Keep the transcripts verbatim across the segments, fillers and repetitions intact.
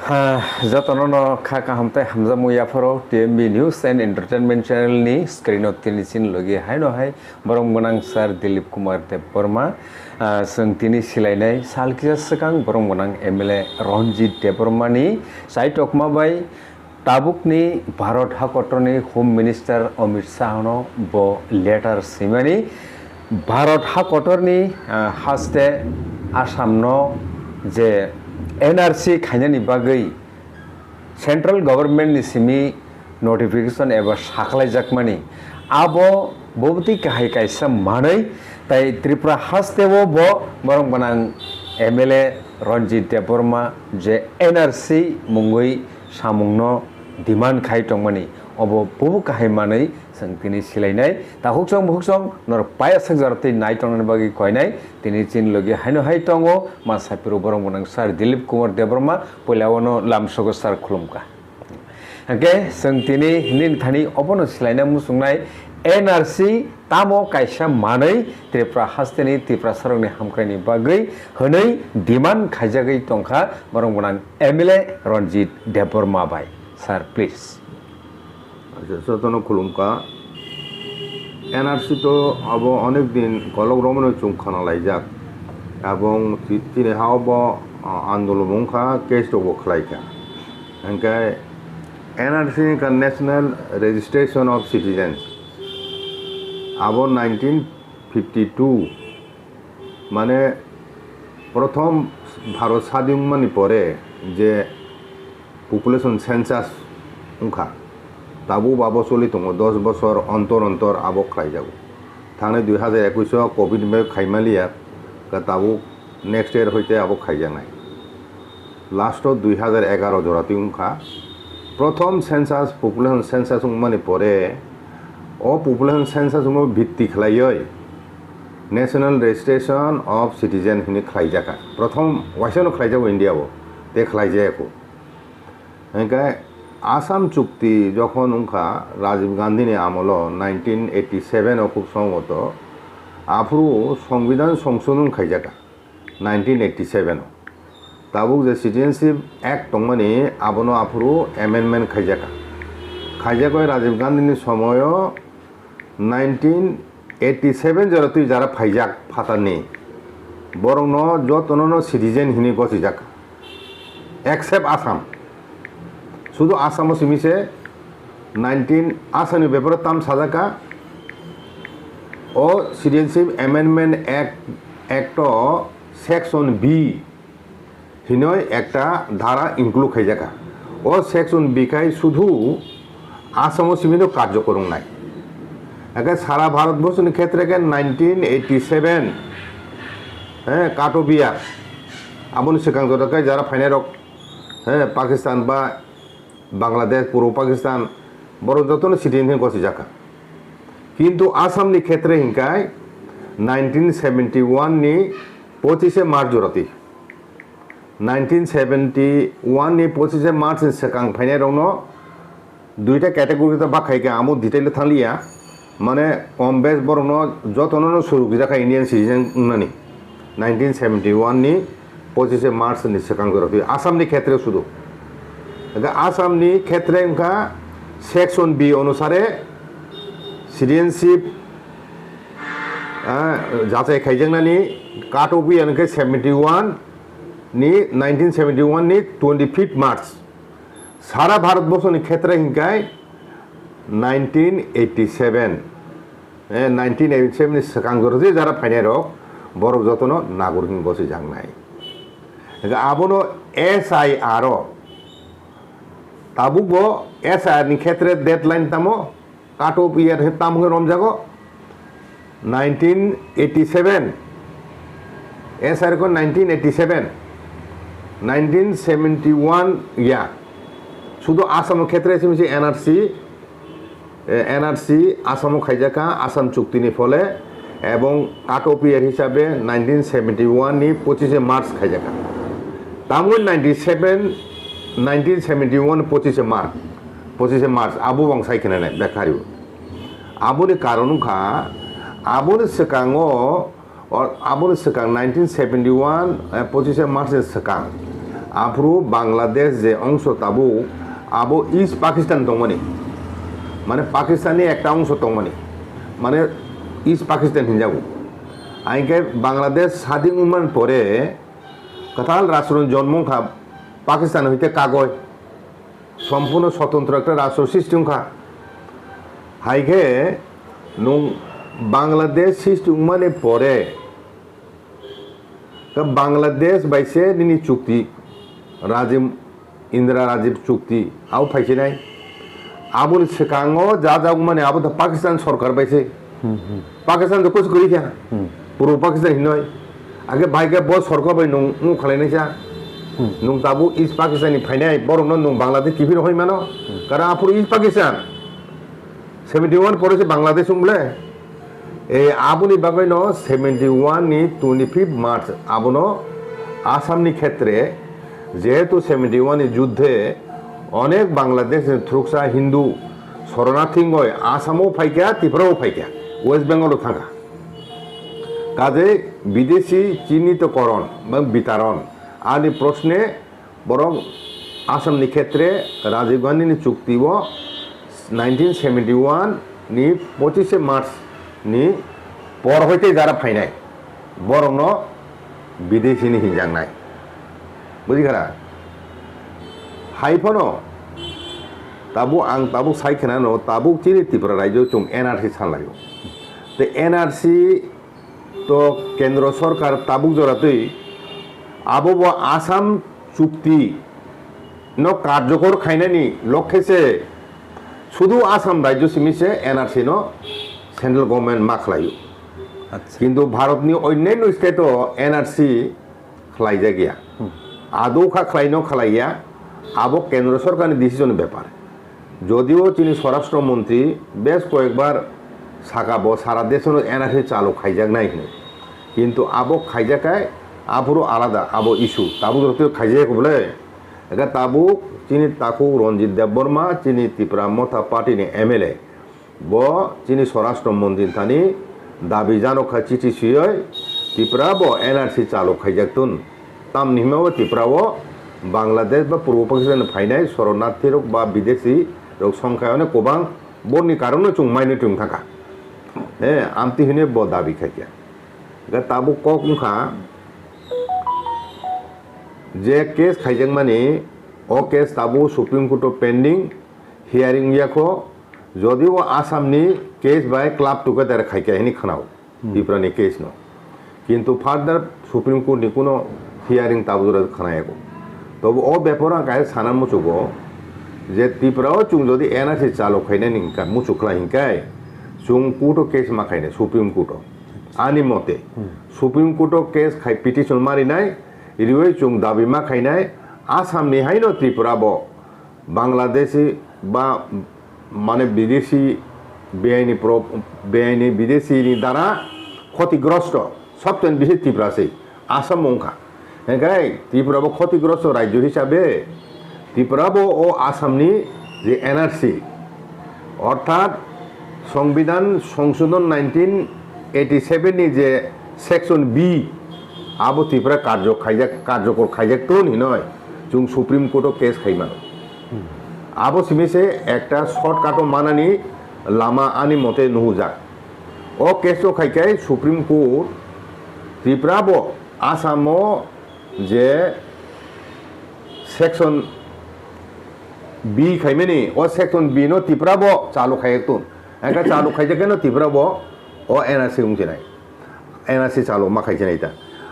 Ha, jotono no kha kaham tei hamjakmung yapharo T M B News and Entertainment Channel ni screen o tini chini logi haino hai borok gwnang Sir Dilip Kumar Debbarma. Ah, chwng tini silainai sal kisa swkang borok gwnang M L A Ranjit Debbarma ni chaitokma bai tabukni Bharat hakotorni Home Minister Amit Shah no bo letter swimani Bharat hakotorni, ah, haste Assam no je N R C khainani bagwi Central Government ni simi notification eba sakhlaijakmani, abo bobotwi kahai kaisa manwi, tai Tripura hasteo bo borok gwnang M L A Ranjit Debbarma je N R C mungwi samungno demand khai tongmani, obo bubo kahai manwi chwng tini silainai. Takhuk chwng bukhuk chwng norok paya sak jora twi nai tongnani bagwi koinai. Tini chini logi haino hai tongo ma saphuru borok gwnang Sir Dilip Kumar Debbarma, puila ono lamsogo sir khulumkha. Hwnkhe chwng tini nini thani obono silaina muchungnai N R C tamo kaisa manwi Tripura hasteni Tiprasarokni hamkraini bagwi hwnwi demand khaijagwi tongkha borok gwnang M L A Ranjit Debbarma bai. Sir, please. Acha, jotono khulumkha. N R C to abo onek din kolok romano chwng khana laijak. Abong ti-, tini ha obo, ah, andolon wngkha, case rokbo khlaikha. Hwnkhe N R C wngkha National Registration of Citizens. Abo nineteen fifty two, mane, prothom Bharat sadin wngmani pore je population census wngkha, tabuk abo choli tongo, dos bosor ontor ontor abo khlaijago. Thangnai dui hajar ekush o covid ni bagwi khaimaliya, ka tabuk next year hoite abo khaijaknai. Last o dui hajar egaro jora twi wngkha. Prothom census, population census wngmani pore, o population census wngma bhitti khlaiwi National Registration of Citizen hwnwi khlaijaka. Prothom waisano khlaijago India o, tei khlaijaya kho. Hwnkhe Assam chukti jokhon wngkha Rajiv Gandhi ni amolo nineteen eighty seven o khub somboto, aphuru Songbidan Songsodhon khaijaka. Nineteen eighty seven o. Tabuk je Citizenship Act tongmani, abono aphuru amendment khaijaka. Khaijakwi Rajiv Gandhi ni somoyo nineteen eighty seven jora twi jara phaijak phatarni. Borokno jotono no citizen hini gosijak. Except Assam. Sudu Assam o simi se nineteen Assam ni beparo tam sajaka. O Citizenship Amendment Act, Act o Section B hinoi ekta dhara include khaijaka. O Section B khai sudu Assam o simi no karjokor wngnai. Eke sara Bharat borso ni khetre ke nineteen eighty seven, eh, Kato Biar. Aboni swkang jora khe jara phainai rok, eh, Pakistan ba Bangladesh, Purbo Pakistan, borok jotono citizen hwnwi gosijak kha. Kintu Assam ni khetre hinkai nineteen seventy one ni pochishe March jora twi. Nineteen seventy one ni pochishe March ni swkang phainai rokno duita category ta bak khai kha, amo detail o thang liya. Mane, kom bes borokno jotono no suruk rijak kha Indian citizen wngnani. Nineteen seventy one ni pochishe March ni swkang jora twi Assam ni khetre sudu. Hwnkhe Assam ni khetre wngkha Section B onusare citizenship, ah, jachai khaijaknani cut off year hwnkhe seventy one ni, nineteen seventy one ni twenty fifth March. Sara Bharat borso ni khetre hinkai nineteen eighty seven, eh, nineteen eighty seven ni swkang jora je jara phainai rok, borok jotono nagorik hwnwi gosijaknai. Hwnkhe abono S I R o, tabuk bo S I R ni khetre deadline tamo, cut off year he tam hwnwi romjago nineteen eighty seven. S R ko nineteen eighty seven, nineteen seventy one ya. Sudu Assam khetre simi se N R C, eh, N R C Assam khaijaka, Assam chukti ni phole, ebong cut off year hisabe nineteen seventy one ni pochishe March khaijaka. Tamoni ninety seven, nineteen seventy one pochishe March, pochishe March, abo bang sai khna nai, bekha ribo. Aboni karon wngkha, aboni swkango, or aboni swkang nineteen seventy one, eh, pochishe March ni swkang, Aphuru Bangladesh je ongso tabuk, abo East Pakistan tongmani, mane Pakistan ni ekta ongso tongmani, mane East Pakistan hinjago. Hinkhe Bangladesh sadin wngmani pore kwtal rashtroni jonmo wngkha Pakistan hoite kagoi, sompurno sotantro ekta rashtra srishti wngkha. Haikhe nwng Bangladesh srishti wngmani pore, Ka Bangladesh bai se nini chukti, Rajiv, Indira Rajiv chukti, abo phaisinai. Aboni swkango ja jagmani abo to Pakistan sorkar bai se. Hmm, hmm. Pakistan to kuch kori kha. Hmm. Puro Pakistan hinoi. Age bai ke bo sorkar bai nung, nung khalai nai sa. Hmm. Nung tabu East Pakistan ni phainai, borok no nung Bangladesh kiphil hoi mano. Hmm. Karon aphuru East Pakistan. Seventy one pore se Bangladesh wng ble. E, aboni bagwi no seventy one ni twenty fifth March abono Assam ni khetre, jehetu seventy one ni juddhe onek Bangladesh ni thuruksa Hindu shoronathi wngwi Assam o phaikha, Tripura o phaikha, West Bengal o thangkha. Kajei bidesi chinitokoron ba bitaron ani proshne Borok Assam ni khetre Rajiv Gandhi ni chukti o nineteen seventy one ni pochishe March ni por hoite jara phainai borok no bidesi ni hinjaknai. Bujikha na? Hai phano tabuk ang tabuk sai khna no tabuk chini Tripura rajyo chung N R C sanlaio. Te N R C To kendro sorkar tabuk jora twi abo bo Assam chukti no karjokor khainani lokhe se sudu Assam rajyo simi se N R C no central government ma khlaio. Acha. Kintu Bharat ni onnanyo state o N R C khlaijakya. Hmm. Ado kha khlaino khlaiya, abo kendro sorkar ni decision ni bepar. Jodio chini Swarashtra Montri bes koyekbar saka bo sara desono N R C chalu khaijaknai hinwi. Kintu abo khaijakai aphuru alada abo issue. Tabuk rotwi khaijak bole. Ega tabuk chini takhuk Ranjit Debbarma chini Tipra Motha Party ni M L A. Bo chini Swarashtra Montri thani dabi janokha chithi swiwi Tipra bo N R C chalu khaijaktun. Tamni hwnba bo Tipra o Bangladesh ba Purbo Pakistan phainai shoronathi rok ba bidesi rok songkha onek kwbang, boni karon no chung mainwi tong thangkha. He, amtwi hwnwi bo dabi khaikha. Ga tabuk kok wngkha je case khaijakmani, o case tabuk Supreme Court o pending, hearing yakho, jodio Assam ni case bai club together khaikha hwnwi khwnao. Hmm. Tripura ni case no. Kintu further Supreme Court ni kuno hearing tabuk jora khwnayago. Tobo o bepar ang kaisa sana muchugo je Tripura o chung jodi N R C chalu khainani hingka muchuk khlai hinkai chung court o case ma khainai Supreme Court o. Ani mote Hmm. Supreme Court o case khai petition marinai riwi chung dabi ma khainai Assam ni haino Tripura bo Bangladeshi ba mane bidesi beaini pro-, beaini bidesi ni dara khotigrosto sobten bisi Tripura se Assam wngkha. Hingkai Tripura bo khotigrosto rajyo hisabe Tripura bo o Assam ni je N R C orthat Songbidan Songshodhon nineteen eighty seven ni je section B abo Tripura karjo khaijak, karjokor khaijak ton hinoi chung Supreme Court o case khaimano. Abo simi se ekta shortcut o manani lama ani mote nuhujak. O case o khai khai Supreme Court Tripura bo Assam o je section B khaimani, o section B no Tripura bo chalu khai tun. Engkha chalu khai jagano Tripura bo o N R C wngsinai. N R C chalu ma khai sinai ta.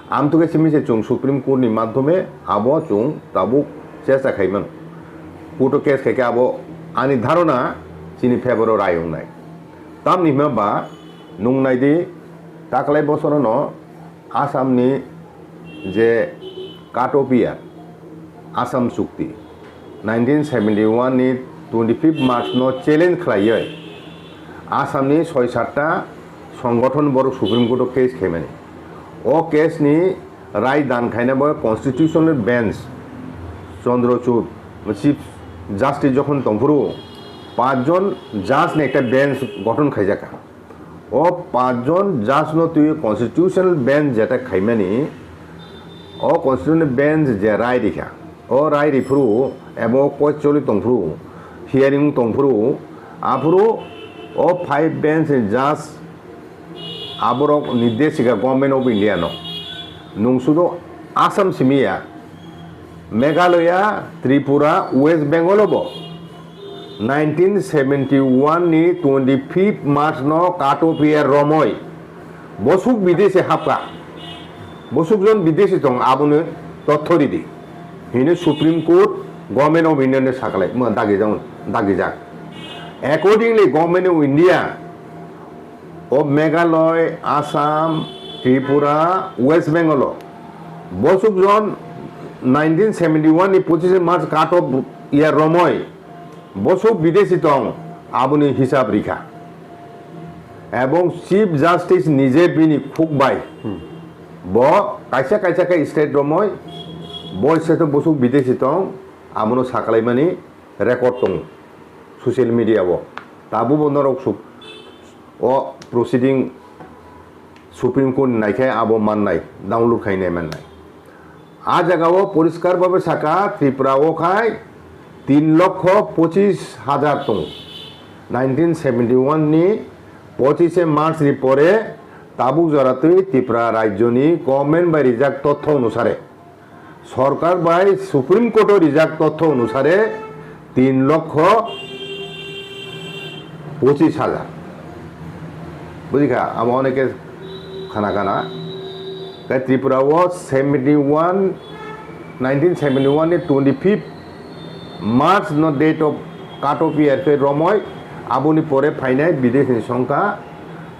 Amtwkhe simi se chung Supreme Court ni madhyome abo chung tabuk chesta khai mano. Court o case khai khe abo ani dharona chini favor o rai wngnai. Tamni hwnba ba nwng nai di taklai bosorono Assam ni je Katopia Assam Chukti nineteen seventy one ni twenty fifth March no challenge khlaiwi Assam ni soi satta songgothon borok Supreme Court o case khaimani. O case ni rai dan khaina bo Constitutional Bench Chandrachud Chief Justice jokhon tongphuru pachjon judge ni ekta bench gothon khaijakha. O pachjon judge no twi Constitutional Bench jeta khaimani, o Constitutional Bench je rai rikha, O rai riphuru ebo court choli tongphuru, hearing tongphuru, aphuru o five bench ni judge aborok nirdeshika Government of India no. Nung sudo Assam simiya, Meghalaya, Tripura, West Bengal bo nineteen seventy one ni twenty fifth March no cut off year romoi bosuk bidesi hapka. Bosuk jon bidesi tong aboni totho ridi. Hini Supreme Court Government of India ni sakalai, mo dagi jang, dagi jak. Accordingly, Government of India o Meghalaya, Assam, Tripura, West Bengal o bosuk jon nineteen seventy one ni pochishe March cut off year romoi bosuk bidesi tong aboni hisab rikha. Ebong Chief Justice nije bini khuk bai bo kaisa kaisa khe state romoi bo state o bosuk bidesi tong abono sakalaimani record tongo social media o. Tabuk bo norok suk o proceeding Supreme Court ni naikhe abo mannai, download khainai mannai. A jaga o poriskar babe saka Tripura o khai tin lokho pochis hajar tongo. Nineteen seventy one ni pochishe March ni pore tabuk jora twi Tripura rajyo ni government bai rijak totho onusare, sorkar bai Supreme Court o rijak totho onusare tin lokho pochis hajar. Bujikha, amo oneke khana khana. Kai Tripura o seventy one, nineteen seventy one ni twenty fifth March no date of cut off year khe romoi aboni pore phainai bidesi ni songkha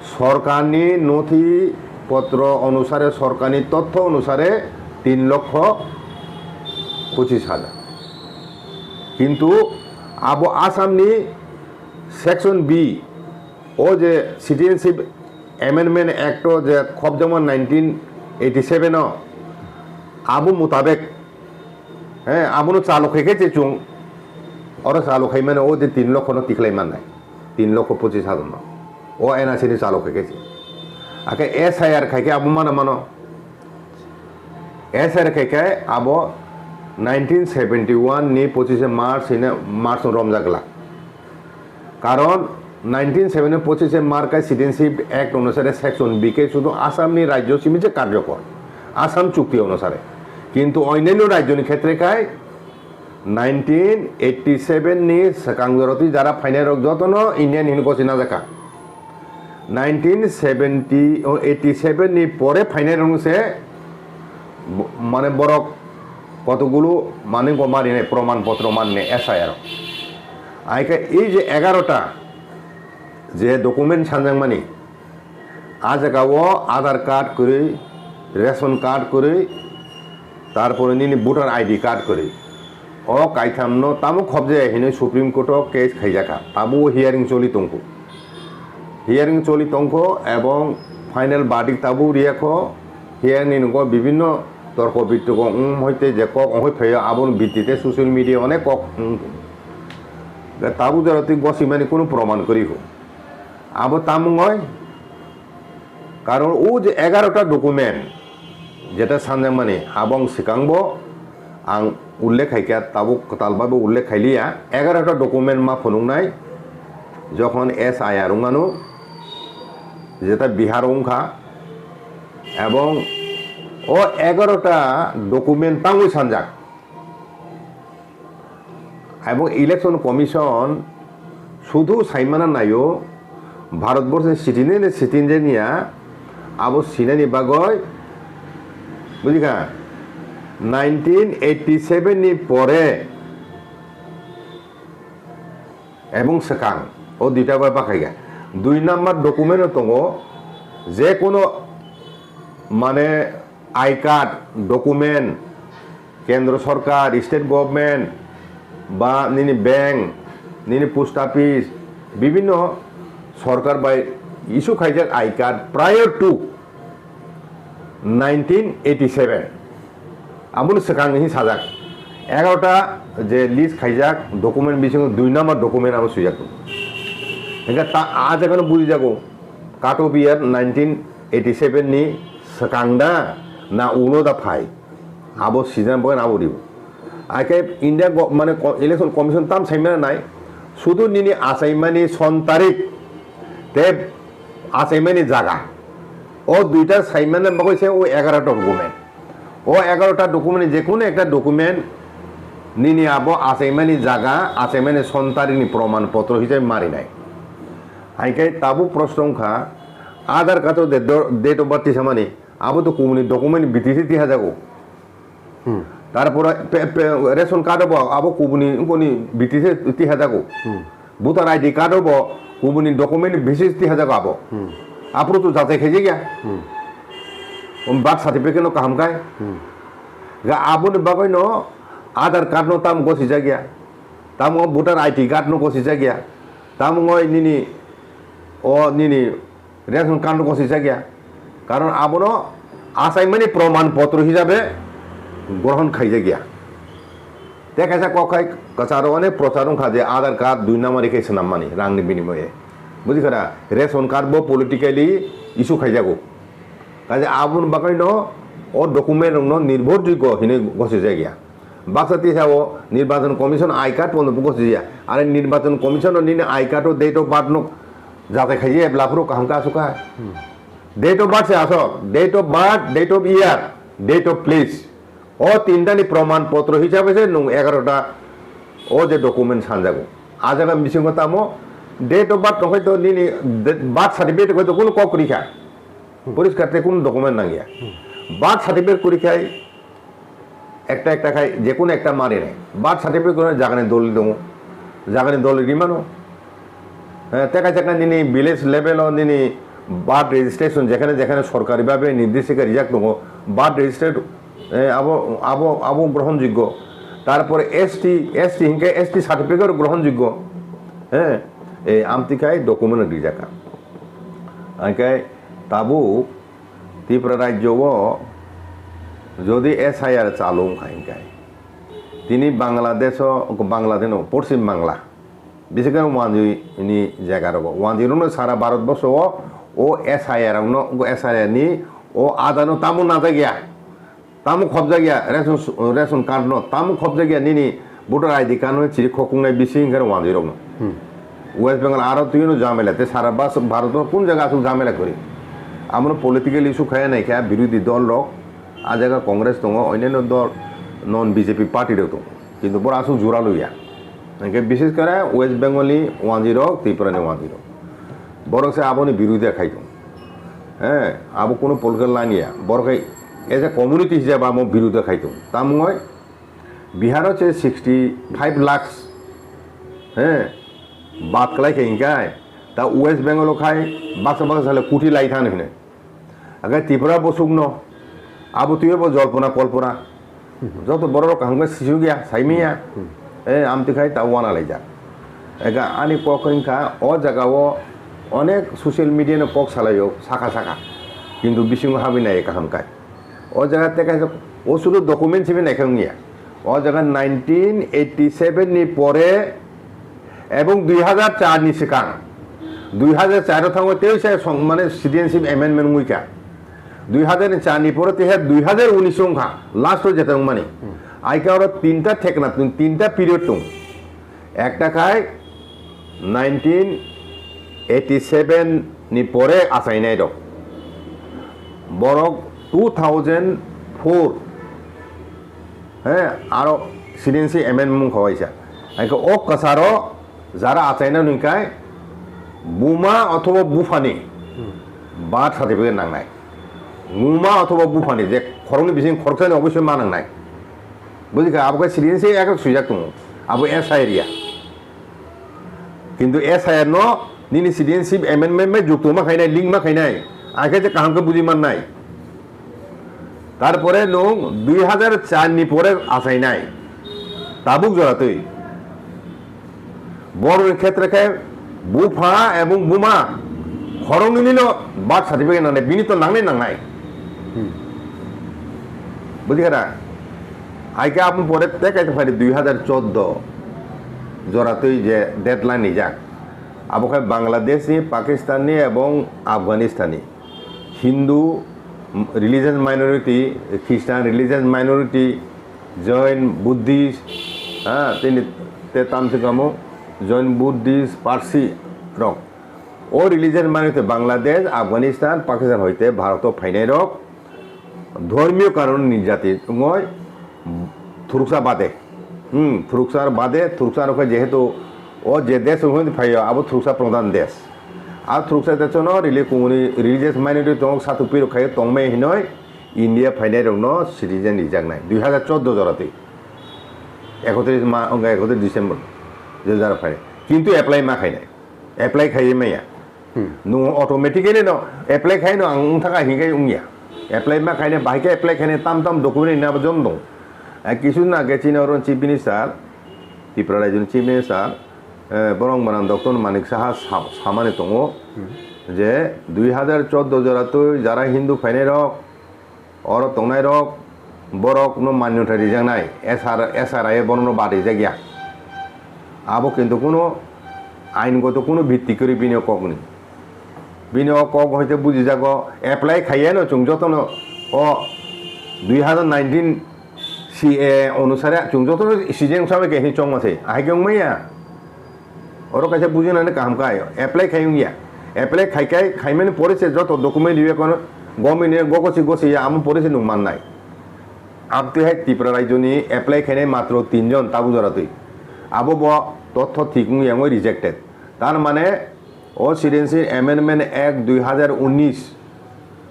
sorkarni nothi potro onusare, sorkarni totho onusare tin lokho pochis hajar. Kintu abo Assamni section B o je Citizenship Amendment Act o je khobjakma nineteen eighty seven o abo mutabek, he, abono chalo khaikhe se chwng oro chalo khaimani o je tin lokho no tikhlai mannai, tin lokho pochis hajar no o N R C ni chalo khaikhe se. Akhe S I R khaikhe abo mano mano. S R khaikhe abo nineteen seventy one ni pochishe March hine March no romjak glak. Karon nineteen seventy one pochishe March khai Citizenship Act onusare section B khe sudu Assam ni rajyo simi je karjokor, Assam chukti onusare. Kintu onyanyo rajyo ni khetre khai nineteen eighty seven ni swkang jorotwi jara phainai rok jotono Indian hini gosi najaka. Nineteen seventy, o, eighty seven ni pore phainai rok se bo-, mane borok kotogulu mane go marinai proman potro manne S I R o. Aike ei je egarota je document sanjakmani, a jaga o Aadhaar card kwrwi, ration card kwrwi, tarpore nini voter I D card kwrwi. O kaithamno tamo khobjaya hinwi Supreme Court o case khaijakha. Tabuk o hearing choli tongkho. Hearing choli tongkho ebong final verdict tabuk riyakho. Hearing ni nogo bibinno torko bitorko wng hoite je kok wngwi phaio aboni bitti te social media onek kok wng. Tabuk jora twi gosimani kunu proman kwrwi kho. Abo tamung oi, karon o je egarota document jeta sanjakmani, abong swkangbo ang ullekh khaikha, tabuk kwtal bai bo ullekh khailiya, egarota document ma phunuknai, jokhon S I R wngmano, jeta Bihar wngkha, ebong o egarota document tangwi sanjak. Ebong Election Commission sudu saimana naio, Bharatborsoni citizen ni citizen ya abo sinani bagoi, bujikha, nineteen eighty seven ni pore ebong swkang o duita bai bakhaikha. Dui number document o tongo, je kono mane I card document, Kendro Sorkar, State Government, ba nini bank, nini post office, bibinno sorkar bai issue khaijak I card prior to nineteen eighty seven. Aboni swkang hinwi sajak. Egarota je list khaijak document bisingo dui number document abo swijak. Hingkhe ta, a jagano bujijago, cut off year nineteen eighty seven ni swkang da na ulo da phai. Abo season bo abo ribo. Haikhe India go-, mane ko-, Election Commission tam saimana nai, sudu nini achaimani son tarik tei achaimani jaga. O duita saimana bagwi se o egarota document. O egarota document ni jekunu ekta document nini abo achaimani jaga, achaimani son tarikni proman potro hisabe marinai. Haikhe tabuk proshno wngkha, Aadhaar card o de-, do-, date of birth tisamani, abo to kubuni document ni biti se tihajago. Hmm. Tarpore pe-, pe-, ration card bo abo kubuni wngkoni biti se tihajago. Hmm. Voter I D card bo kubuni document basis tihajago abo. Hmm. Aphuru to jachai khaijak ya. Hmm. Um, birth certificate no kaham khai. Hmm. Ga aboni bagwi no Aadhaar card no tam gosijak ya. Tamo voter I D card no gosijak ya. Tamo nini o nini ration card no gosijak ya, karon abono achaimani proman potro hisabe grohon khaijak ya. Tei kaisa kok khai kwcharo onek prochar wngkha je Aadhaar card dui number khe swnammani rangni binimoye. Bujikha da? Ration card bo politically issue khaijago. Kaisa aboni bagwino o document rokno nirbhorjogyo hinwi gosijak ya. Baksa tisao Nirbachon Commission I card pono buko sijya. Are Nirbachon Commission o nini I card o date of birth no jatai khaye blapro kaham ka asuka. Hmm. Date of birth se asok, date of birth, date of year, date of place. O tinta ni proman potro hisabe se nung egarota o je document sanjago. A jaga bisingo tamo date of birth no hoito nini de-, birth certificate hoito kuno kok rikha. Poriskar te kuno document nangya. Birth certificate kuri khai ekta ekta khai jekunu ekta mari nai. Birth certificate kuri jagani dolil dongo. Jagani dolil rimano. Eh, te kaisa khe nini village level o nini birth registration jekhane jekhane sorkari bhabe nirdeshika rijak tongo. Birth registered, eh, abo, abo, abo grohonjogyo. Tarpore S T, S T hinkhe S T certificate grohonjogyo. Eh, eh, amtwi khai document rijak kha. Hinkhe tabuk Tripura rajyo o jodi S I R chalu wngkha hinkhe, tini Bangladesh o, Bangladesh no, Poschim Bangla, bisekhe wanjui ni jaga rogo, wanjui rok no sara Bharat borsho o, o S I R rok no, S I R ni o ada no tamo najak ya. Tamo khobjak ya ration, ration card no, tamo khobjak ya nini voter I D card no chiri khokungnai bisi hinkhe wanjui rok no. Hmm. West Bengal aro twi no jamela, te sara bas Bharat no kun jaga asuk jamela kori. Amro political issue khaya nai kha birodhi dol rok, a jaga Congress tongo, onyanyo dol non B J P party rok tongo. Kintu boro asuk jura luya. Hinkhe bishes kore West Bengal ni wanjui rok, Tripura ni wanjui rok. Borok se aboni birodhi khai tong. He, abo kuno political line ya. Borok hai as a community hisab amo birodhi khai tong. Tamungoi Bihar o se sixty five lakhs, he, bad kalai khe hinkhe, ta West Bengal o khai baksa baksa sale kuti lai thang hine. Aga Tripura bosuk no, abo tuyo bo jolpona kolpona. Joto borok rok kaham khe sisuk ya, saimanya. Hmm. Eh, amtwi khai ta wana laijak. Ega ani kok wngkha, o jaga o onek social media no kok salaio, saka saka. Kintu bisingo habwi nai kaham khai. O jaga te kaisa, o sudu document simi naikha wngya. O jaga nineteen eighty seven ni pore ebong dui hazar char ni swkang, dui hazar char o thango tei se song, mane, citizenship amendment wngwi kha. Dui hazar ni char ni pore tei dui hazar unis wngkha, last o jeta wngmani. Hmm. Aika oro tinta thekna, tinta period tong. Ekta khai nineteen eighty seven ni pore achainai rok. Borok two thousand four, he, aro citizenship amendment wngkha waisa. Haikhe o kwcharo jara achainai hwnkhai buma othoba buphani birth certificate nangnai. Buma othoba buphani je khoroknwi bising khoroksani oboisoi ma nangnai. Bujikha, abo khe citizenship act o swijak tongo. Abo S I R ya. Kintu S I R no nini citizenship amendment bai jukto ma khainai, link ma khainai. Akhe je kaham khe buji mannai. Tarpore nwng dui hazar char ni pore achainai. Tabuk jora twi. Borokni khetre khe bupha ebong buma khoroknwini no birth certificate nangnai, bini to nangnai nangnai. Hmm. Bujikha da? Aike aboni pore tei kaisa phaidi dui hazar chordo jora twi je deadline rijak. Abo khe Bangladesh ni, Pakistan ni ebong Afghanistan ni Hindu religious minority, Christian religious minority, Jain, Buddhist, ha, tini te tamswk kamo Jain, Buddhist, Parsi rok. O religion mane te Bangladesh, Afghanistan, Pakistan hoite Bharoto phainai rok dhormiyo karon ni jati wngoi thuruksa bade. Hmm, thuruksa bade, thuruksa rok jehetu o je desh rok phaio abo thuruksa pradhan desh. A thuruksa desh no rili kumuni religious minority tong satupiro khaio tongmai hinoi India phainai rokno citizen rijaknai dui hazar chordo jora twi. Ekotris ma, wngkha ekotris December dui hazar phai. Kintu apply ma khainai. Apply khaiwi maya. Hmm. Nwng automatically no apply khai no ang wngthaka hinkai wngya. Apply ma khainai, bahai khe apply khainai tam tam document ni abo jon dong. Ai kisu na khe chini oro Chief Minister, Tripura Rajya ni Chief Minister, eh, borok mwnang Doctor Manik Saha sa-, samani tongo Hmm. je dui hazar chordo jora twi jara Hindu phainai rok, oro tongnai rok, borok no manyota rijaknai, S R, S R I bono no bad rijak ya. Abo kintu kuno aingoto kuno bhitti kwrwi bini o kokni. Bini o kok hoite bujijago, apply khaiya no chwng jotono o dui hazar nineteen C A onusare chwng jotono sijeng sabai khe hin chongma se, ahai khe wngmaya. Oro kaisa bujinani kaham kha, apply khai wngya. Apply khai khai, khaimani pore se joto document rwi kono government ni gogosi gosi ya, amo pore se nwng mannai. Abtwi hai Tripura Rajyo ni apply khainai matro tin jon tabu jora twi. Abo bo totho thik wngya wngwi rejected. Tar mane o Citizenship Amendment Act dui hazar unis,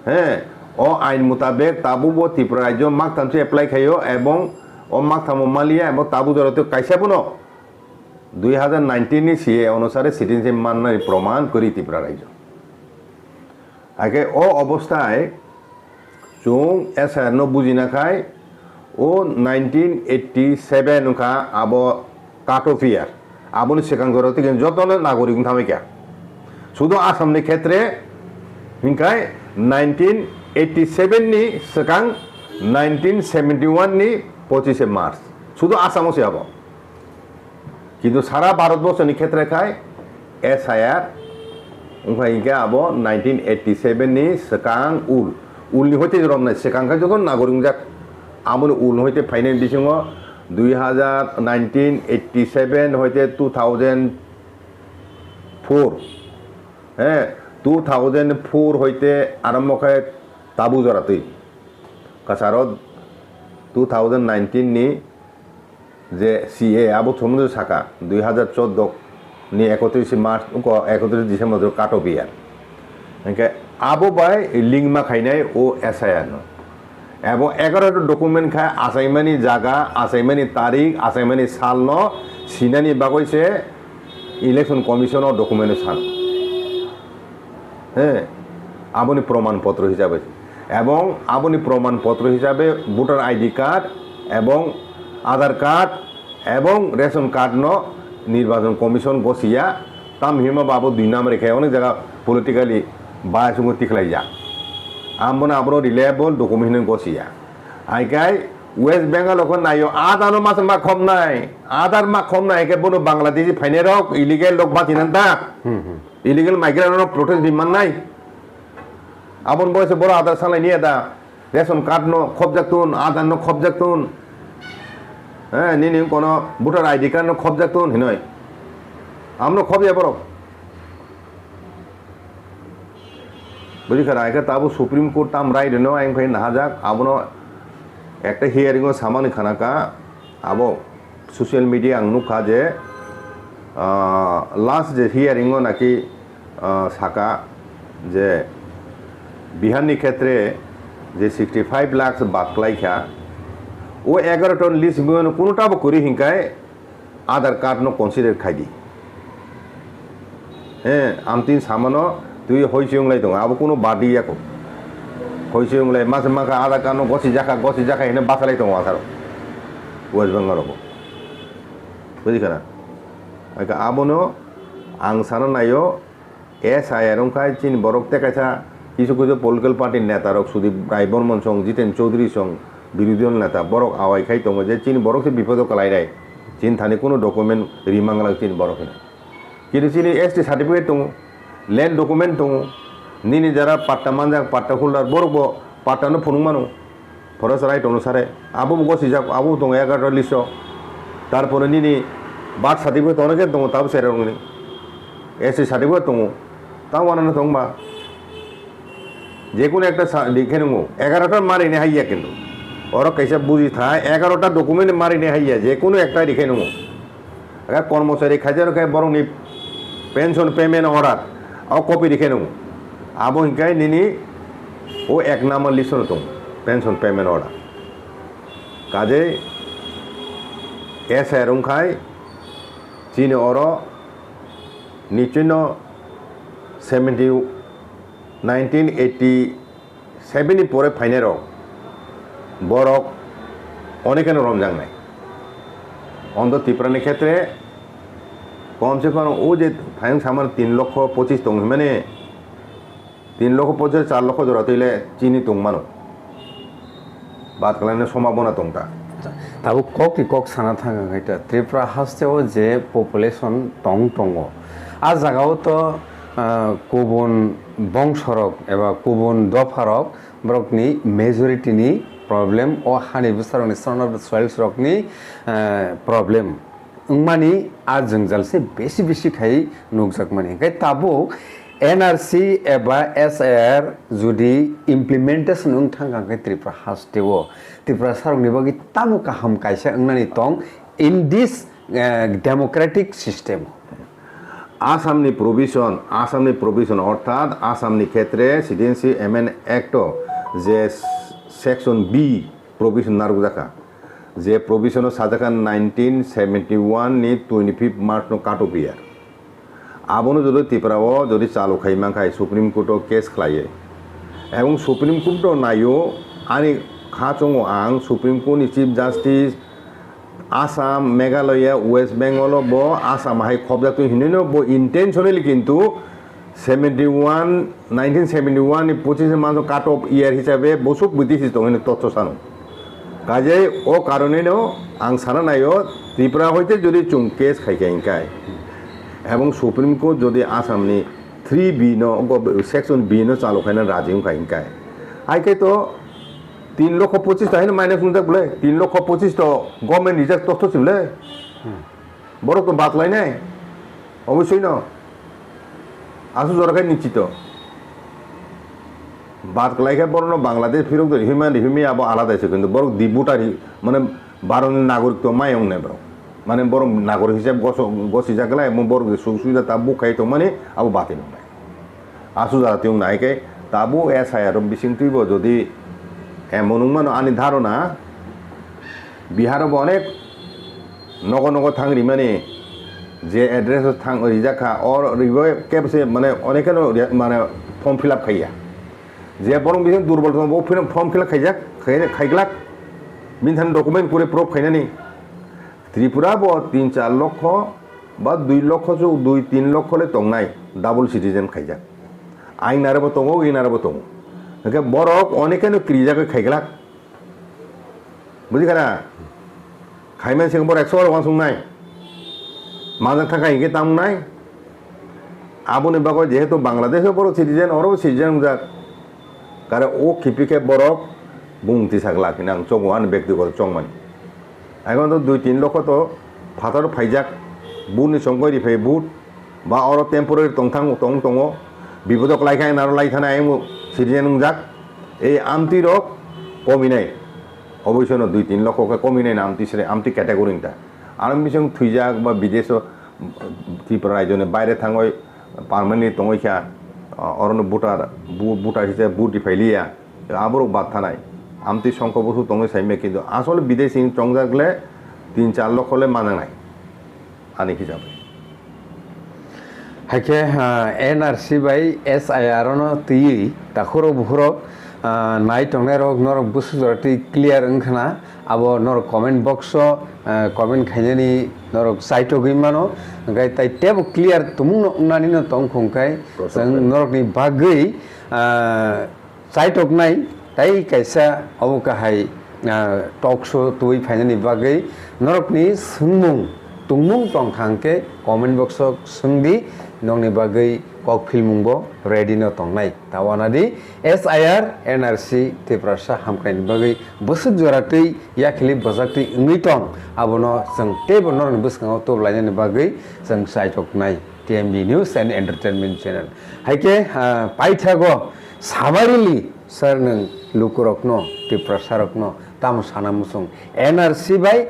he, o ain mutabek tabu bo Tripura Rajyo maktham se apply khaio ebong o makthamo maliya ebong tabu jora twi kaisa bono dui hazar nineteen ni C A onusare citizenship mannani proman kwrwi Tripura Rajyo. Hakhe o obosthai chwng S I R no bujina khai o nineteen eighty seven wngkha abo cut off year. Aboni swkang jora twi jotono nagorik wng thamai kha. Sudo Assam ni khetre hinkhai nineteen eighty seven ni swkang nineteen seventy one ni pochishe March. Sudo Assam o se abo. Kintu sara Bharat borso ni khetre khai S I R wngkha hinkhe abo nineteen eighty seven ni swkang ul. Ul ni hoite romnai swkang khai joto nagorik wngjak. Aboni ul hoite phainai bisingo dui hazar nineteen eighty seven hoite two thousand four. He, two thousand four hoite arombo khai tabu jora twi. Kasaro two thousand nineteen ni je C A abo somondo saka dui hazar chordo ni ekotris March uko ekotris December cut off year. Hinkhe abo bai link ma khainai o S I R no. Ebo egaroto document khai achaimani jaga, achaimani tarik, achaimani salno sinani bagwi se Election Commission o document o san. He, aboni proman potro hisabe. Ebong aboni proman potro hisabe voter I D card ebong Aadhaar card ebong ration card no Nirbachon Commission gosiya, tam hima ba abo dui number khe onek jaga politically bias wngwi tikhlaijak. Amoni aboro reliable document hinwi gosiya. Haikai West Bengal o khe naio, Aadhaar no masa ma khobnai, Aadhaar ma khobnai khe bono Bangladeshi phainai rok illegal rok bachinani ta, Hmm, hmm. Illegal migrant rok protest di mannai. Aboni boyese boro Aadhaar salai niya da. Ration card no khobjak tun, Aadhaar no khobjak tun. Eh, nini kono voter I D card no khobjak tun hinoi. Amno khobya borok. Bujikha, ai khe tabo Supreme Court tam rai rino ayang phai nahajak, abono ekta hearing o samani khana ka, abo social media ang nukha je, ah, last je hearing o naki, ah, saka je Bihar ni khetre je sixty five lakhs bad khlai kha, o egaroto list ni bumung kuno tabo kwrwi hinkai Aadhaar card no consider khai di. He, amtwini samano twi hoi se wng lai tongo, abo kuno bad ya kho. Hoi se wng lai, masa mangkha Aadhaar card no gosi jakha, gosi jakha hino basa lai tongo asaro. West Bengal rogo. Bujikha na? Aka abono ang sana naio, S I R wngkha chini borok tei kaisa kisu kisu political party neta rok Sudip Rai Bormon song, Jiten Chaudhary song, birodhi dol neta borok awai khai tongo je chini borok se bipodo kwlai nai. Chini thani kunu document ri manglak chini borok hino. Kini chini S T certificate tongo, land document tongo, nini jara patta manjak, patta holder borok bo patta no phunuk mano. Khorok chwrai tongno sare. Abo bo gosijak, abo bo tongo egaroh list o. Tarpore nini birth certificate tongo khe tongo, tabo chwrai rokni. S C certificate tongo. Tamo wanano tongba. Jekunu ekta sa-, rikhe nungo. Egaroh ta marini haiya kintu. Oro kaisa buji tha, egaroh ta document marini haiya, jekunu ekta rikhe nungo. Aga kormochari khaijak khe borokni pension payment order o copy rikhe nung. Abo hinkai nini o ek number list o tong pension payment order. Kajei S I R wngkhai chini oro nichino seventy nineteen eighty seven ni pore phainai rok, borok onekeno romjaknai. Onto Tripura ni khetre kom se kom o je thayung samano tin lokho pochis tong himani, tin lokho pochis char lokho jora twi le chini tong mano. Bat kwlaino sombhabona tong ta. Tabuk kok ni kok sana thang khe ta Tripura haste o je population tong tongo, a jaga o to, ah, kubun bongsorok eba kubun dopharok borokni majority ni problem, o hani bwsarokni, soil rokni, ah, problem wngmani a jwngjal se besi besi khai nukjakmani. Hingkhe tabuk N R C eba S I R jodi implementation wng thang kha khe Tripura haste o, Tripura sarokni bagwi tamo kaham kaisa wngnani tong in this, eh, democratic system. Assamni provision, Assamni provision, orthat Assamni khetre Citizenship Amendment Act o je section B provision narwkjakha, je provision o sajakha nineteen seventy one ni twenty fifth March no cut off year. Abono jodi Tripura o jodi chalu khai mankhai Supreme Court o case khlaiwi, ebong Supreme Court o naio, ani kha chongo ang Supreme Court ni Chief Justice Assam, Meghalaya, West Bengal o bo Assam hai khobjak twi hinwi no bo intentionally kintu seventy one, nineteen seventy one ni pochis ni maso cut off year hisabe bosuk bwtwi si tongwi no totso sano. Kajai o karoneno ang sana naio, Tripura hoite jodi chwng case khai kha hinkai, ebong Supreme Court jodi Assam ni three B no, go-, section B no chalu khaina raji wngkha hinkai, hai khe to tin lokho pochis ta haino minus wngjak bwle, tin lokho pochis to government rijak totho si bwle. Borok to bat lainai, obosoi no. Asu jora khe nichito. Bat kwlai khe borokno Bangladesh phirok de rihima rihimi abo alada se, kintu borok di voter hi, mane Bharatni nagorik to mai wngnai borok. Mane borok nagorik hisab goso-, gosijak lai, abo borok je suk suida ta buk khai tongmani abo bati nongnai. Asu jora tiyung nai khe tabuk S I R bising twibo jodi emon wngmano ani dharona Bihar bo onek nogo nogo thang rimani, je address o thang rijak kha, o ribo kebo se mane onekeno ri-, mane form fill up khaiya. Je borok bising durbol tongo, bo form fill up khaijak, khai-, khaiglak. Bini thani document kure proof khainani. Tripura bo tin char lokho ba dui lokho chu, dui tin lokho le tongnai, double citizen khaijak. Ainarabo tongo, inarabo tongo. Hingkhe borok onekeno kirijagwi khaiglak. Buji khana? Khaiman sing borok ekso bar wansuknai. Majak thangkha hinkhe tamnai. Aboni bagwi jehetu Bangladesh o borok citizen, oro citizen wngjak. Kare o khipi khe borok bung tisa glak hinwi ang chongo ani bektigoto chongmani. Ekhon to dui tin lokho to phatar phaijak, vote ni songkoi riphai vote, ba oro temporary tongthang tong tongo, bibodo kwlai khe ang naro lai thana ayang citizen wngjak. Ei amtwi rok kominai, oboisono dui tin lokho khe kominai na amtwi sre, amtwi category wngta. Aro bising thwijak ba bidesh o, Tripura rajyoni baire thangoi permanently tongoi kha, orono voter, bu-, voter hise vote riphai liya. Aborok bad thanai. Amtwi songkho bwswk tongwi saimya, kintu asol bidesi chongjak le tin char lokho le mananai. Ani hisabe. Haikhe, ah, N R C bai S I R no twiwi takhurok bukhurok, ah, nai tongnai rok norok bwswk jora twi clear wngkhana, abo norok comment box o, ah, comment khainani norok chaitogwi mano, hwnkhe tai teibo clear tumungno wngnani no tongkhong khai, Proshno chwng khlai. Norokni bagwi, ah, chaitoknai tai kaisa obo kahai, ah, talk show tubui phainani bagwi norokni swngmung tungmung tongkha hwnkhe comment box o swngdi, nokni bagwi kok philmung bo ready no tongnai. Ta wanadi S I R, N R C Tiprasa hamkraini bagwi bwswk jora twi yakhili bwjak twi wngwi tong, abono chwng teibo norokni bwskango tublainani bagwi chwng chaichoknai T M B News and Entertainment Channel. Haikhe, ah, paithago sabarili sir nwng lukurokno, Tiprasarokno tamo sana muchung N R C bai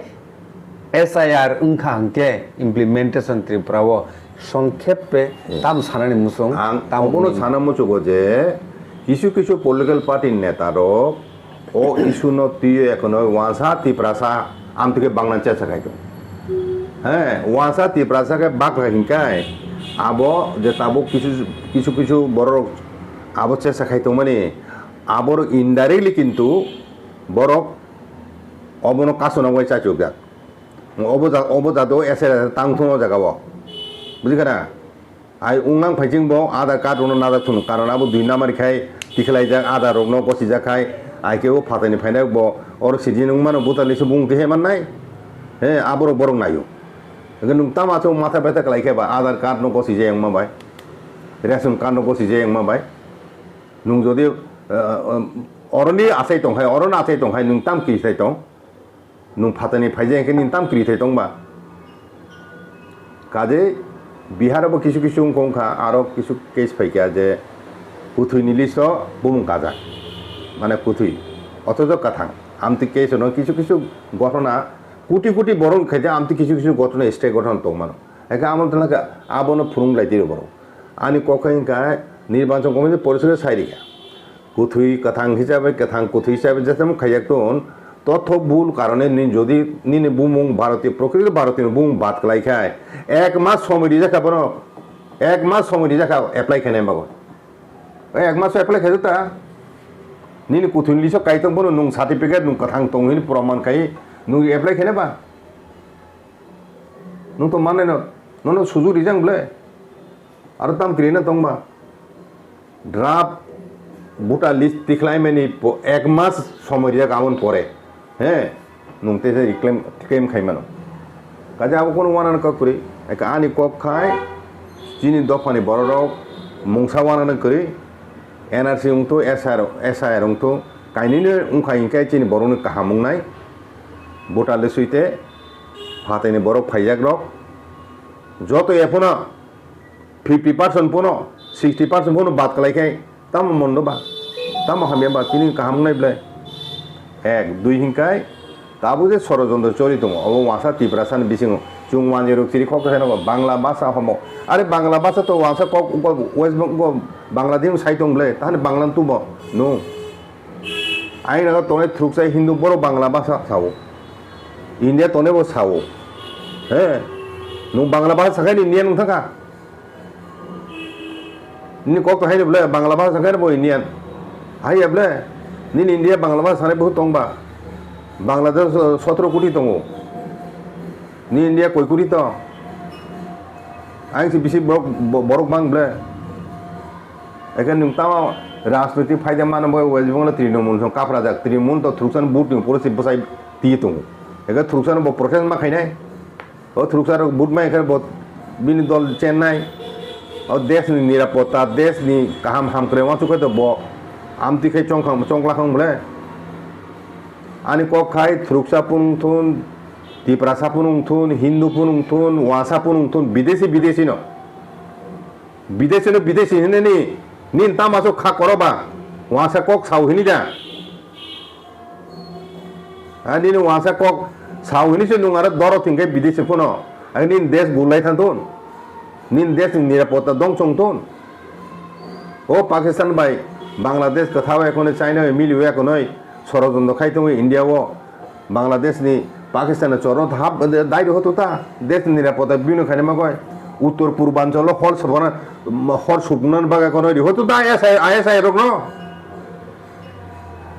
S I R wngkha hwnkhe implementation Tripura o songkhepe Hmm. tam sanani muchung, Ang tam obono hwnwi. Sana muchugo je kisu kisu political party neta rok o issue no twiwi ekono wansa Tiprasa amtwkhe bangna chesa khai tong. He, wansa Tiprasa khe bakla hinkai abo je tabuk kisu kisu kisu borok abo chesa khai tongmani abo indirectly kintu borok obono kasona bai chachukjak. Obo ja-, obo jato S R S tang thung o jaga o. Bujikha na? Ai wnglang phaising bo Aadhaar card rokno najak thung, karon abo dui number khai tikhlaijak, Aadhaar rokno gosijak khai, ai khe o phatani phainai bo oro sijin wngmano voter list o bung twi he mannai. He, aborok borok naio. Hwnkhe nwng tamo aswk matha betha kwlai khe ba Aadhaar card no gosijak wngma bai, ration card no gosijak wngma bai. Nwng jodi, eh, eh, oroni achai tong hai, oroni achai tong hai, nwng tam kiri thai tong? Nwng phatani phaijak hwnkhe nini tam kiri thai tong ba? Kaje Bihar bo kisu kisu wngkha, aro kisu case phaikha je kwthwini list o bumung kajak, mane kwthwi, othocho kwthang. Amtwi case no kisu kisu ghotona, koti koti borok khaide amtwi kisu kisu ghotona state ghotona tongmano. Hake amo tongkha abono phurung lai tiro borok. Ani kok khe hwnkha Nirbachon Commission Porishod sai rikha. Kwthwi kwthang hisabe, kwthang kwthwi hisabe jesamo khaijak ton, totho bul karone nini jodi nini bumung Bharatiyo, prokrito Bharatiyo ni bumung bad kwlai khai, ek mas somoi rijak kha bono, ek mas somoi rijak kha apply khainai bago. Ek mas apply khaijak ta, nini kwthwini list o kai tong bono nwng certificate nwng kwthang tong hini proman khai nwng apply khainai ba? Nwng to manai no, nono sujuk rijak ble. Aro tam kwrwi na tongba. Draft voter list tikhlaimani po-, ek mas somoi rijak aboni pore. He, nwng tei se claim, claim khai mano. Kaje abo kono wanano kok kwrwi. Eka ani kok khai chini dophani bororok mungsa wanano kwrwi. N R C wngthu, S I R, S I R wngthu. Kainwino wngkha hinkhe chini borokni kaham wngnai. Voter list swi te phathaini borok phaijakrok. Joto ephono fifty percent pono, sixty percent pono bad kwlai khai tamo mondo ba, tamo hamya ba, chini kaham wngnai ble. Ek, dui hinkai, tabuk je sorojontro choli tongo, obo wansa Tiprasani bisingo, chwng wanjwi rok chiri kok kwthai nogo, Bangla bhasha homo. Are Bangla bhasha to wansa kok, uko West Beng-, uko Bangladesh sai tong ble, tahani Bangla tubo, no. Aini naga tongnai thuruksa Hindu borok Bangla bhasha sao. India tongnai bo sao. He? Nwng Bangla bhasha sakai ni Indian wng thangkha? Nini kok to haino ble Bangla bhasha sakai bo Indian. Haiya ble. Nini India Bangla bhasha sanai bo tongba. Bangladesh sotro koti tongo. Ni India koi koti to. Ang si bisi borok, bo-, borok bang ble. Eke nwng tamo rajniti phaida mano bo West Bengal Trinamool song kaprajak. Trinamool to thuruksan vote ni policy bwsai twi tongo. Eke thuruksan bo protest ma khainai. O thuruksa rok vote ma khe bo bini dol chennai. O desh ni nirapotta, desh ni kaham hamkrai wansuk khe to bo amtwi khe chongkhang, chongklakhang bole. Ani kok khai thuruksa phunung thun, Tiprasa phunung thun, Hindu phunung thun, Wansa phunung thun, bidesi bidesi no. Bidesi no bidesi hinwi ni, nini tamo aswk kha koro ba, wansa kok sao hini da? Ha, nini wansa kok sao hini se nwng aro doro thwng khe bidesi phano, ha, nini desh gulai thang thun, nini desh ni nirapotta dongchong thun. O Pakistan bai Bangladesh kwtha bai khonwi China bai mili bai khonwi sorojontro khai tongo India o. Bangladesh ni Pakistan ni chorno hap dai rw hoto ta, desh ni nirapotta bino khaina ma koi. Uttor purbanchal o hor sobona, hor subna bagwi kono rw hoto ta I S I, I S I rok no.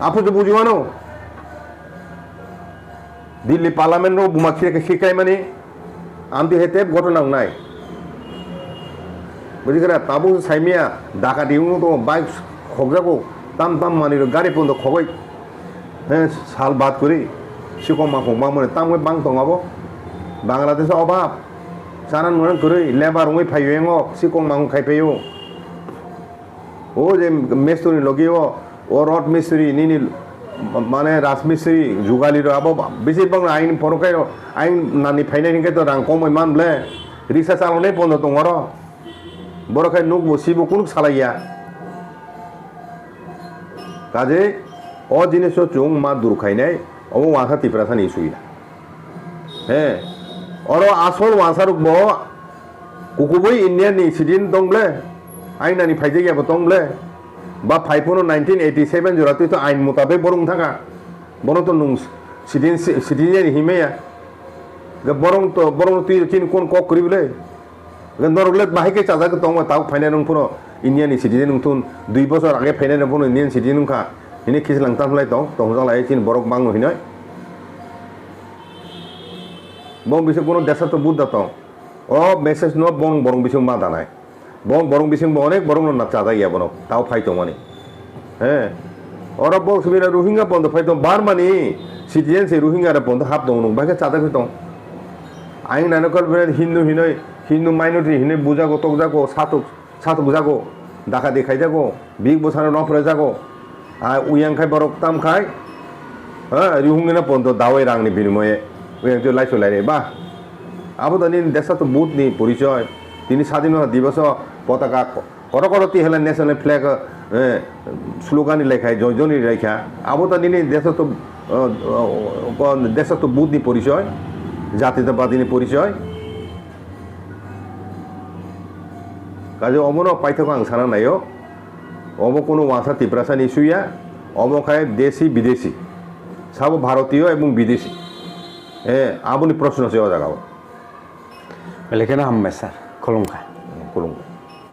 Aphuru buji mano. Delhi parliament no buma khire khe khikai mani. Amtwi hai tep ghotona wngnai. Bujikhwra, tabuk saimia dakati wngwi tongo, bike khokjago, tam tam manwi rok gari pondo khogwi. He, sal bad kwrwi, sikong makhong bangmani tamwi bang tongo abo. Bangladesh o obab, chana nungna kwrwi, lebar wngwi phaio engo, sikong makhong khai phaio. O je mistri ni logi o, o rod mistri, nini mane raj mistri, jugali rok abo besibak no aing phoro khe aing nani phainai hwnkhe to rang komoi man ble, riksa chalonai pondo tong oro. Borok khai nukbo sibo kunuk salaiya. Kaje o jinis o chwng ma dur khainai, obo wansa Tiprasa ni issue ya. He, oro asol wansa rok bo kukubui India ni citizen tong ble, aing nani phaijak ya bo tong ble, ba phai phano nineteen eighty seven jora twi to ain mutabek borok wng thaka, bono to nung citizen, citizen ni himya ya, borok to, borok no twi chini kon kok kwrwi ble. Norok le bahai khe chajak tong ba, tabuk phainai nwng phano India ni citizen wng thun, dui bosor age phainai nwng phano Indian citizen wng kha, hini khichlang tam lai tong, tong jak lai chini borok bang no hinoi. Bong bisa kono desa to buddha tong. O message no bong borok bising ma danai. Bong borok bising bo onek borok no na chajak ya bono, tabuk phai tong mani. He. Oro bo subira Rohingya pondo phai tong, Burma ni citizen se Rohingya re pondo hap tong nung, bahai khe chajak tong. Aing nani kol bere Hindu hinoi, Hindu minority hinoi bujago, tokjago, satok, satok jago, dakati khaijago, big bosano nopre jago. A uyang khai borok tam khai, ha, Rohingya no pondo dawai rang ni binimoye, uyang twi laisu lai ba. Abo to nini desa to but ni porichoy, tini sadinota diboso potaka Kotor kotor twi hala national flag, eh, slogan ni lekha, joy joy ni lekha. Abo ta nini deso to, eh, eh, deso to but ni porichoy, jati to badi ni porichoy. Kaje omo no paithak ang sana naio. Omo kono wansa Tiprasa ni suya, omo khai desi bidesi. Sabo Bharatiyo ebong bidesi. Eh, aboni proshno se o jaga o. Belekeno hambai sir, khulumkha. Khulumkha.